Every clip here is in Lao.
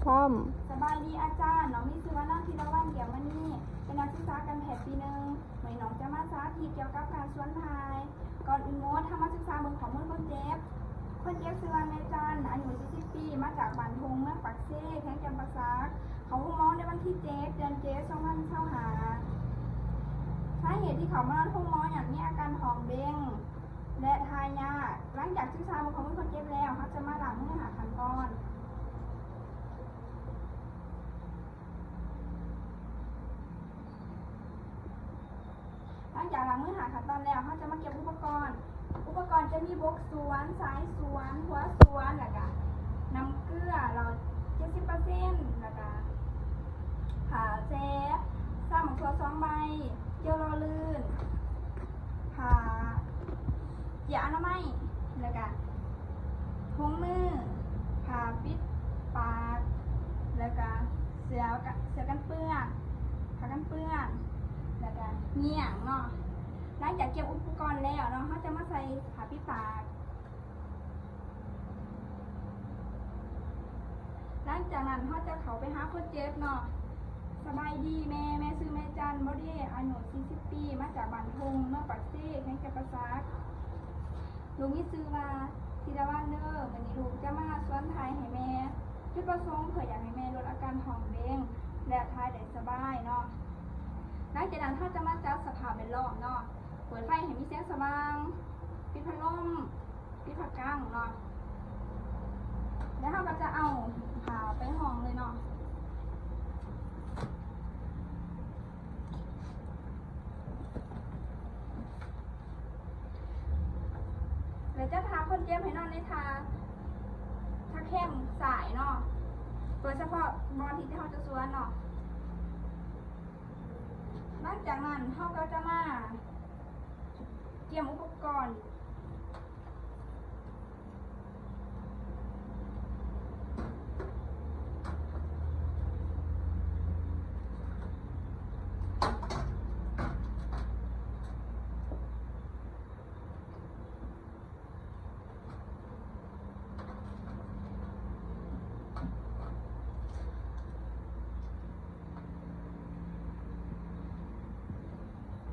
ພ້ອມ. ສະບາຍດີອາຈານ, ນ້ອງມີຊື່ວ່ານາງ ທີລະວັນ ແກ້ວມະນີ ເປັນນັກສຶກສາການແພດປີໜຶ່ງ. ມື້ນີ້ນ້ອງຈະມາສາທິດກ່ຽວກັບການສວນຖ່າຍ. ກ່ອນອື່ນໝົດ ເຮົາມາສຶກສາເບິ່ງຂໍ້ມູນຄົນເຈັບ. ຄົນເຈັບຊື່ວ່າແມ່ຈັນ ອາຍຸສີ່ສິບປີ ມາຈາກບ້ານທົ່ງ ເມືອງປາກເຊ ແຂວງຈຳປາສັກ. ເຂົ້າໂຮງໝໍໃນວັນທີເຈັດ ເດືອນເຈັດ ສອງພັນຊາວຫ້າ. ສາເຫດທີ່ເຂົ້າມານອນໂຮງໝໍ ຍ້ອນມີອາການທ້ອງເບັ່ງ ແລະ ຖ່າຍຍາກ. ຫຼັງຈາກສຶກສາເບິ່ງຂໍ້ມູນຄົນເຈັບແລ້ວ, ເຮົາຈະມາລ້າງມືຫ້າຂັ້ນຕອນ. ຫຼັງຈາກລ້າງມືຫ້າຂັ້ນຕອນແລ້ວ, ເຮົາຈະມາກຽມອຸປະກອນ. ອຸປະກອນຈະມີບົກສວນ, ສາຍສວນ, ຫົວສວນ, ແລ້ວກະນ້ຳເກືອ ເຫຼົ້າເຈັດສິບເປີເຊັນ, ແລ້ວກະຜ້າແຊ, ຊາໝາກຖົ່ວສອງໃບ, ເຈວຫຼໍ່ລື່ນ, ຜ້າ ເຈ້ຍອະນາໄມ ແລ້ວກະຖົງມື, ຜ້າປິດປາກ ແລ້ວກະເສື້ອກະ ເສື້ອກັນເປື້ອນ, ຜ້າກັນເປື້ອນ ແລ້ວກະຫຍ້ຽງເນາະ. ຫຼັງຈາກກຽມອຸປະກອນແລ້ວເນາະ, ເຮົາຈະມາໃສ່ຜ້າປິດປາກ. ຫຼັງຈາກນັ້ນເຮົາຈະເຂົ້າໄປຫາຄົນເຈັບເນາະ. ສະບາຍດີແມ່, ແມ່ຊື່ແມ່ຈັນ ບໍເດ ອາຍຸສີ່ສິບປີ ມາຈາກບ້ານທົ່ງ ເມືອງປາກເຊ ແຂວງຈຳປາສັກ. ລູກມີຊື່ວ່າທີລະວັນເດີ. ມື້ນີ້ລູກຈະມາສວນຖ່າຍໃຫ້ແມ່. ຈຸດປະສົງເພື່ອຢາກໃຫ້ແມ່ລົດອາການທ້ອງເບັ່ງ ແລະ ຖ່າຍໄດ້ສະບາຍເນາະ. ຫຼັງຈາກນັ້ນເຮົາຈະມາຈັດສະພາບແວດລ້ອມເນາະ. ເປີດໄຟໃຫ້ມີແສງສະຫວ່າງ, ປິດພັດລົມ, ປິດຜ້າກັ້ງເນາະ. ແລ້ວເຮົາກໍຈະເອົາຜ້າໄປຫ້ອງເລີຍເນາະ. ແລ້ວຈະພາຄົນເຈັບໃຫ້ນອນໃນທ່າ ຕະແຄງຊ້າຍເນາະ, ໂດຍສະເພາະບ່ອນທີ່ເຮົາຈະສວນເນາະ. ຫຼັງຈາກນັ້ນເຮົາກໍຈະມາກຽມອຸປະກອນ.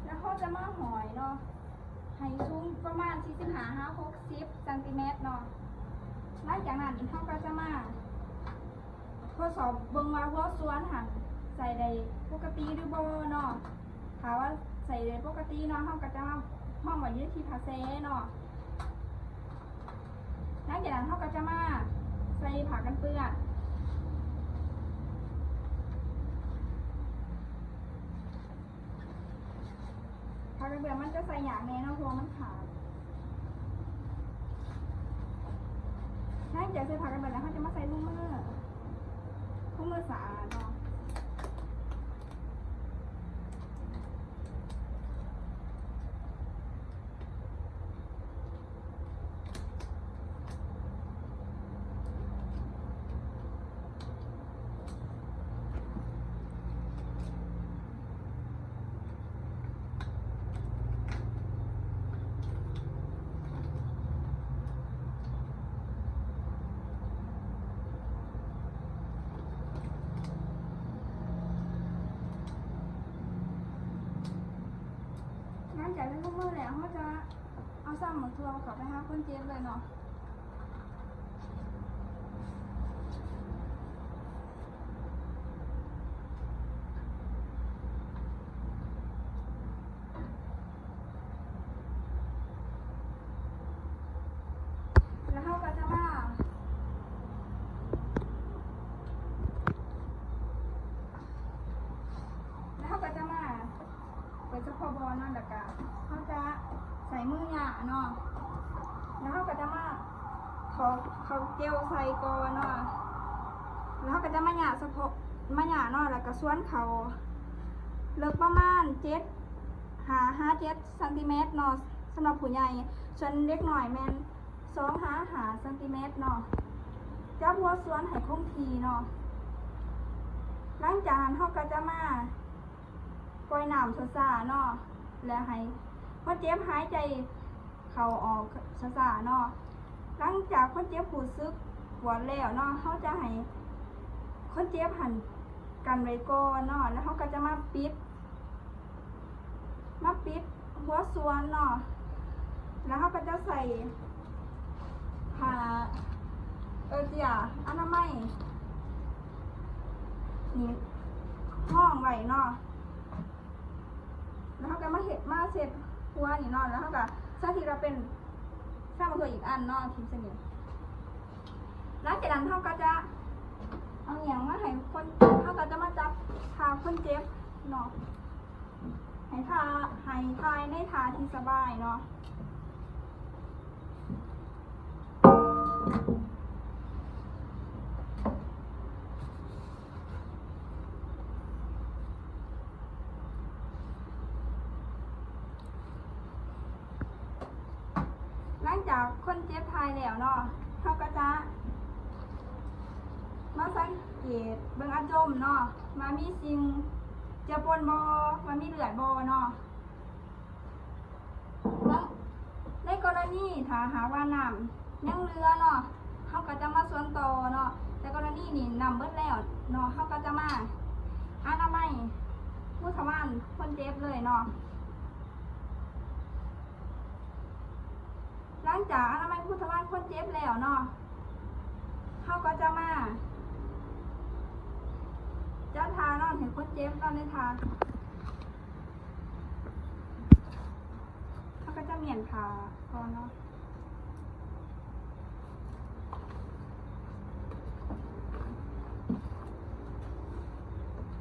ແລ້ວເຮົາຈະມາຫ້ອຍເນາະ ໃຫ້ສູງປະມານສີ່ສິບຫ້າຫາຫົກສິບຊັງຕີແມັດເນາະ. ຫຼັງຈາກນັ້ນເຮົາກໍຈະມາ ທົດສອບເບິ່ງວ່າຫົວສ່ວນຫັ້ນໃສ່ໄດ້ປົກກະຕິຫຼືບໍ່ເນາະ. ຖ້າວ່າໃສ່ໄດ້ປົກກະຕິເນາະ, ເຮົາກໍຈະມາຫ້ອງໄວ້ຢູ່ທີ່ຜ້າແຊເນາະ. ຫຼັງຈາກນັ້ນເຮົາກໍຈະມາໃສ່ຜ້າກັນເປື້ອນ. ຜ້າກັນເປື້ອນມັນຈະໃສ່ຍາກແດ່ເນາະ ເພາະວ່າມັນຂາດ. ຫຼັງຈາກໃສ່ຜ້າກັນເປື້ອນແລ້ວ ເຮົາຈະມາໃສ່ຖົງມື, ຖົງມືສະອາດເນາະ. ຫຼັງຈາກໄດ້ລົງມືແລ້ວ ເຮົາຈະເອົາຊາມໝາກຖົ່ວເຂົ້າໄປຫາຄົນເຈັບເລີຍເນາະ. ແລ້ວເຮົາກໍຈະມາ ແລ້ວເຮົາກໍຈະມາເປີດສະເພາະບ່ອນເນາະ, ແລ້ວກໍເຮົາຈະໃຊ້ມືຫຍ້າເນາະ, ແລ້ວເຮົາກໍຈະມາຖອກເຂົ້າເຈວໃສ່ກ່ອນເນາະ, ແລ້ວເຮົາກໍຈະມາຫຍ້າສະເພາະ ມາຫຍ້າເນາະ, ແລ້ວກໍສ່ວນເຂົ້າເລິກປະມານເຈັດ ຫ້າຫາເຈັດຊັງຕີແມັດເນາະ ສຳລັບຜູ້ໃຫຍ່, ສ່ວນເດັກນ້ອຍແມ່ນສອງຫາຫ້າຊັງຕີແມັດເນາະ. ຈັບຫົວສ່ວນໃຫ້ຄົງທີ່ເນາະ. ຫຼັງຈາກນັ້ນເຮົາກໍຈະມາປ່ອຍນ້ຳຊ້າໆເນາະ ແລະ ໃຫ້ຄົນເຈັບຫາຍໃຈ ເຂົ້າອອກຊ້າໆເນາະ. ຫຼັງຈາກຄົນເຈັບຮູ້ສຶກປວດແລ້ວເນາະ, ເຮົາຈະໃຫ້ ຄົນເຈັບຫັ້ນກັນໄວ້ກ່ອນເນາະ ແລ້ວເຮົາກໍຈະມາປິດ ມາປິດຫົວສ່ວນເນາະ ແລ້ວເຮົາກໍຈະໃສ່ຜ້າ ເອີ ເຈ້ຍອະນາໄມນີ້ຮອງໄວ້ເນາະ ແລ້ວເຮົາກໍມາເຮັດ ມາເຊັດຫົວນີ້ເນາະ ແລ້ວເຮົາກໍສາທິດວ່າເປັນຊາມະເຂືອອີກອັນເນາະ ທີ່ສະໜິດ. ຫຼັງຈາກນັ້ນເຮົາກໍຈະເອົາຫຍັງມາໃຫ້ຄົນ ເຮົາກໍຈະມາຈັບທ່າຄົນເຈັບເນາະ ໃຫ້ທ່າ ໃຫ້ຖ່າຍໃນທ່າທີ່ສະບາຍເນາະ. ຫຼັງຈາກຄົນເຈັບຖ່າຍແລ້ວເນາະ ເຮົາກໍຈະມາສັງເກດເບິ່ງອາຈົມເນາະ ວ່າມີສິ່ງເຈືອປົນບໍ່ ວ່າມີເລືອດບໍ່ເນາະ. ໃນກໍລະນີຖ້າຫາກວ່ານ້ຳຍັງເຫຼືອເນາະ ເຮົາກໍຈະມາສ່ວນຕໍ່ເນາະ ແຕ່ກໍລະນີນີ້ນ້ຳເບິດແລ້ວເນາະ ເຮົາກໍຈະມາອະນາໄມຮູທະວານຄົນເຈັບເລີຍເນາະ. ຫຼັງຈາກອະນາໄມຮູທະວານຄົນເຈັບແລ້ວເນາະ ເຮົາກໍຈະມາຈັດທ່ານອນໃຫ້ຄົນເຈັບນອນໃນທ່າ ເຮົາກໍຈະມ້ຽນຜ້າກ່ອນເນາະ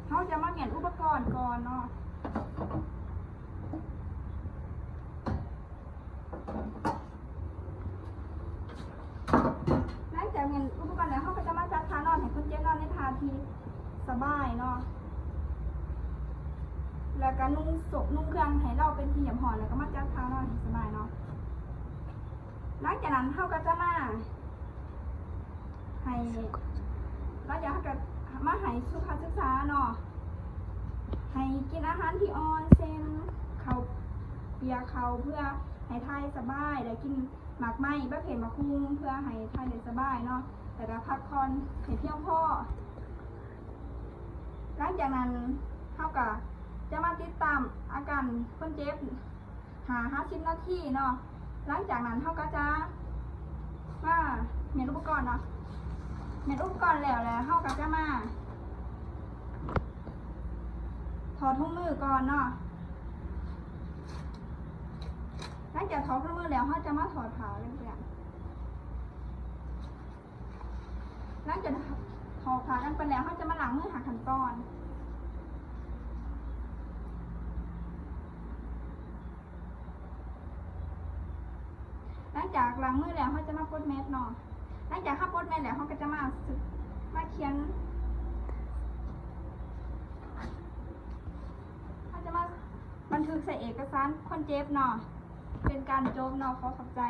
ເຮົາຈະມາມ້ຽນອຸປະກອນກ່ອນເນາະ. ຫຼັງຈາກມ້ຽນອຸປະກອນແລ້ວ ເຮົາກໍຈະມາຈັດທ່ານອນໃຫ້ຄົນເຈັບນອນໃນທ່າທີ່ສະບາຍເນາະ ແລ້ວກໍນຸ່ງໂສ້ ນຸ່ງເຄື່ອງໃຫ້ລາວເປັນທີ່ຮຽບຮ້ອຍ ແລ້ວກໍມາຈັດທ່ານອນໃຫ້ສະບາຍເນາະ. ຫຼັງຈາກນັ້ນເຮົາກໍຈະມາໃຫ້ ຫຼັງຈາກເຮົາກໍມາໃຫ້ສຸຂະສຶກສາເນາະ ໃຫ້ກິນອາຫານທີ່ອ່ອນ ເຊັ່ນ ເຂົ້າປຽກ ເຂົ້າ ເພື່ອໃຫ້ຖ່າຍສະບາຍ ແລະ ກິນໝາກໄມ້ປະເພດໝາກຫຸ່ງ ເພື່ອໃຫ້ຖ່າຍໄດ້ສະບາຍເນາະ ແລ້ວກໍພັກຜ່ອນໃຫ້ພຽງພໍ. ຫຼັງຈາກນັ້ນເຮົາກໍຈະມາຕິດຕາມອາການຄົນເຈັບ ຫ້າຫາສິບນາທີເນາະ. ຫຼັງຈາກນັ້ນເຮົາກໍຈະມາມ້ຽນອຸປະກອນເນາະ ມ້ຽນອຸປະກອນແລ້ວ ແລ້ວເຮົາກໍຈະມາຖອດຖົງມືກ່ອນເນາະ. ຫຼັງຈາກຖອດຖົງມືແລ້ວ ເຮົາຈະມາຖອດຜ້າກັນເປື້ອນ. ຫຼັງຈາກຖອດຜ້າກັນໄປແລ້ວ ເຮົາຈະມາລ້າງມືຫ້າຂັ້ນຕອນ. ຫຼັງຈາກລ້າງມືແລ້ວ ເຮົາຈະມາປົດແມັດເນາະ. ຫຼັງຈາກເຮົາປົດແມັດແລ້ວ ເຮົາກໍຈະມາ ມາຂຽນ ເຮົາຈະມາບັນທຶກໃສ່ເອກະສານຄົນເຈັບເນາະ ເປັນການຈົບເນາະ. ຂໍຂອບໃຈ.